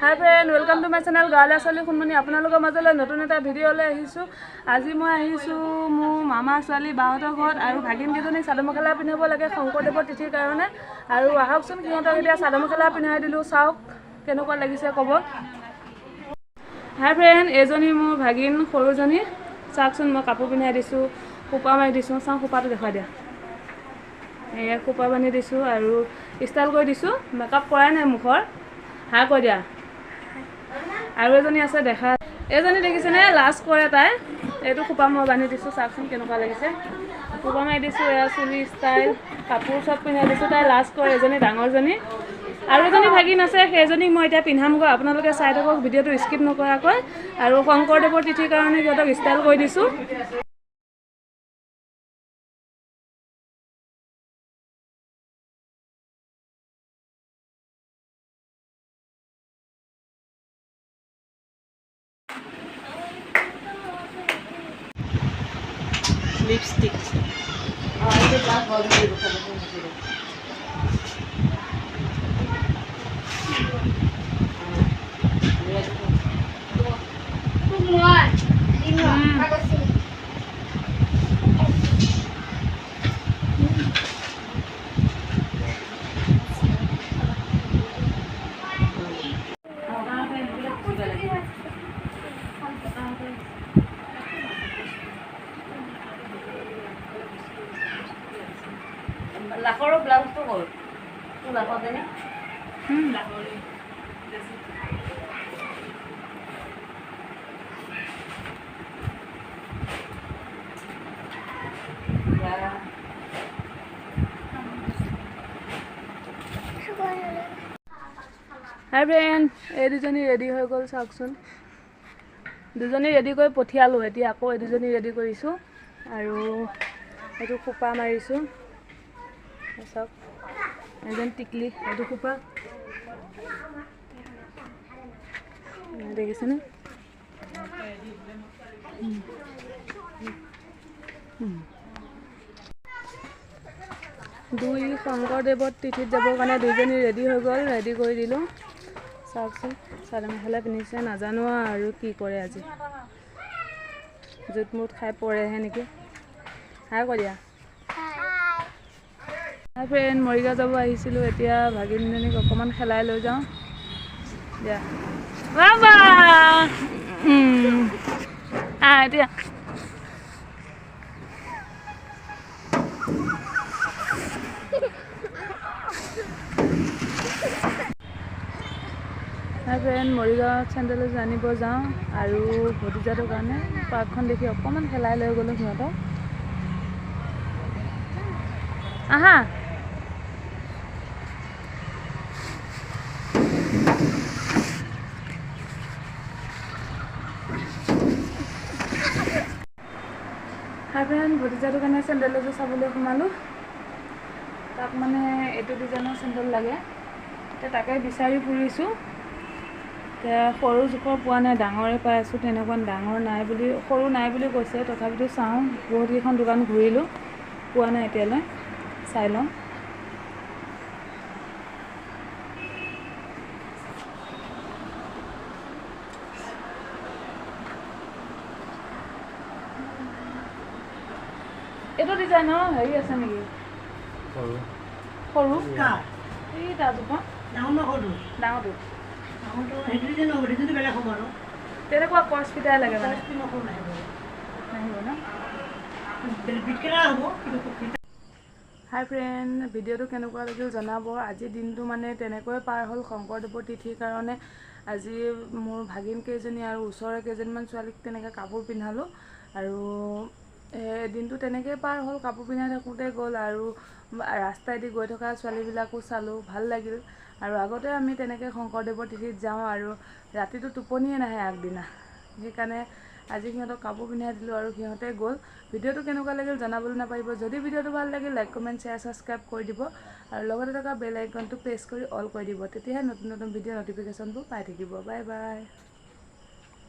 Hi friend, welcome to my channel গাঁৱলীয়া ছোৱালী সোণমণি। আপোনালোকৰ মাজলৈ নতুন এটা ভিডিঅ'লৈ আহিছোঁ। আজি মই আহিছোঁ মোৰ মামা ছোৱালী বাহঁতৰ ঘৰত আৰু ভাগিনকেইজনীক চাদৰ মেখেলা পিন্ধাব লাগে শংকৰদেৱৰ তিথিৰ কাৰণে। আৰু আহকচোন সিহঁতক এতিয়া চাদৰ মেখেলা পিন্ধাই দিলোঁ, চাওক কেনেকুৱা লাগিছে ক'ব। হাই ফ্ৰেণ্ড, এইজনী মোৰ ভাগিন সৰুজনী। চাওকচোন মই কাপোৰ পিন্ধাই দিছোঁ, খোপা মাৰি দিছোঁ। চাওঁ খোপাটো দেখুৱাই দিয়া। এয়া খোপা বান্ধি দিছোঁ আৰু ষ্টাইল কৰি দিছোঁ, মেকআপ কৰাই নাই মুখৰ। হাই কৈ দিয়া। আৰু এজনী আছে দেখা, এইজনী দেখিছেনে লাজ কৰে তাই। এইটো খোপা মই বান্ধি দিছোঁ, চাওকচোন কেনেকুৱা লাগিছে। খোপা মাৰি দিছোঁ, এয়া চুলি ষ্টাইল, কাপোৰ চব পিন্ধাই দিছোঁ। তাই লাজ কৰে, এজনী ডাঙৰজনী। আৰু এজনী ভাগিন আছে, সেইজনীক মই এতিয়া পিন্ধামগৈ। আপোনালোকে চাই থাকক ভিডিঅ'টো স্কিপ নকৰাকৈ। আৰু শংকৰদেৱৰ তিথিৰ কাৰণে সিহঁতক ষ্টাইল কৰি দিছোঁ। লিপষ্টিক লাখৰো ব্লাউজটো ক'ত? লাখতে নে? হাই ফ্ৰেণ্ড, এই দুজনী ৰেডি হৈ গ'ল। চাওকচোন, দুজনী ৰেডি কৰি পঠিয়ালোঁ, এতিয়া আকৌ এই দুজনী ৰেডি কৰিছোঁ। আৰু এইটো খোপা মাৰিছোঁ, চাওক। এজন টিকলি, এইটো খোপা দেখিছেনে? দুই শংকৰদেৱৰ তিথিত যাবৰ কাৰণে দুইজনী ৰেডি হৈ গ'ল, ৰেডি কৰি দিলোঁ। চাওকচোন চাদৰ মেখেলা পিন্ধিছে, নাজানো আৰু কি কৰে আজি, জোট মুট খাই পৰেহে নেকি। হাই কৈ দিয়া। হাই ফ্ৰেণ্ড, মৰিগাঁও যাব আহিছিলোঁ। এতিয়া ভাগিনজনীক অকণমান খেলাই লৈ যাওঁ। দিয়া বাবা। এতিয়া হাই ফ্ৰেণ্ড, মৰিগাঁৱত চেণ্ডেল এযোৰ আনিব যাওঁ আৰু ভতিজাটোৰ কাৰণে পাৰ্কখন দেখি অকণমান খেলাই লৈ গ'লোঁ সিহঁতক। আহা, হাই ফ্ৰেণ্ড, ভতিজাটোৰ কাৰণে চেণ্ডেল এযোৰ চাবলৈ সোমালোঁ। তাক মানে এইটো ডিজাইনৰ চেণ্ডেল লাগে, এতিয়া তাকে বিচাৰি ফুৰিছোঁ। এতিয়া সৰু জোখৰ পোৱা নাই, ডাঙৰে পাই আছোঁ। তেনেকুৱা ডাঙৰ নাই বুলি, সৰু নাই বুলি কৈছে। তথাপিতো চাওঁ, বহুতকেইখন দোকান ঘূৰিলোঁ, পোৱা নাই এতিয়ালৈ, চাই লওঁ। এইটো ডিজাইনৰ হেৰি আছে নেকি? সৰু এই তাৰজোপা ডাঙৰটো তেনেকুৱা কচ ফিটাই লাগে মানে নাহিব ন। হাই ফ্ৰেণ্ড, ভিডিঅ'টো কেনেকুৱা লাগিল জনাব। আজিৰ দিনটো মানে তেনেকৈ পাৰ হ'ল শংকৰদেৱৰ তিথিৰ কাৰণে। আজি মোৰ ভাগিন কেইজনী আৰু ওচৰৰে কেইজনীমান ছোৱালীক তেনেকৈ কাপোৰ পিন্ধালোঁ আৰু দিনটো তেনেকৈয়ে পাৰ হ'ল। কাপোৰ পিন্ধাই থাকোঁতে গ'ল আৰু ৰাস্তাইদি গৈ থকা ছোৱালীবিলাকো চালোঁ, ভাল লাগিল। আৰু আগতে আমি তেনেকৈ শংকৰদেৱৰ তিথিত যাওঁ আৰু ৰাতিটো টোপনিয়ে নাহে আগদিনা, সেইকাৰণে আজি সিহঁতক কাপোৰ পিন্ধাই দিলোঁ আৰু সিহঁতে গ'ল। ভিডিঅ'টো কেনেকুৱা লাগিল জনাবলৈ নাপাৰিব। যদি ভিডিঅ'টো ভাল লাগিল লাইক, কমেণ্ট, শ্বেয়াৰ, ছাবস্ক্ৰাইব কৰি দিব আৰু লগতে থকা বেল আইকনটো প্ৰেছ কৰি অল কৰি দিব, তেতিয়াহে নতুন নতুন ভিডিঅ' ন'টিফিকেশ্যনবোৰ পাই থাকিব। Bye bye.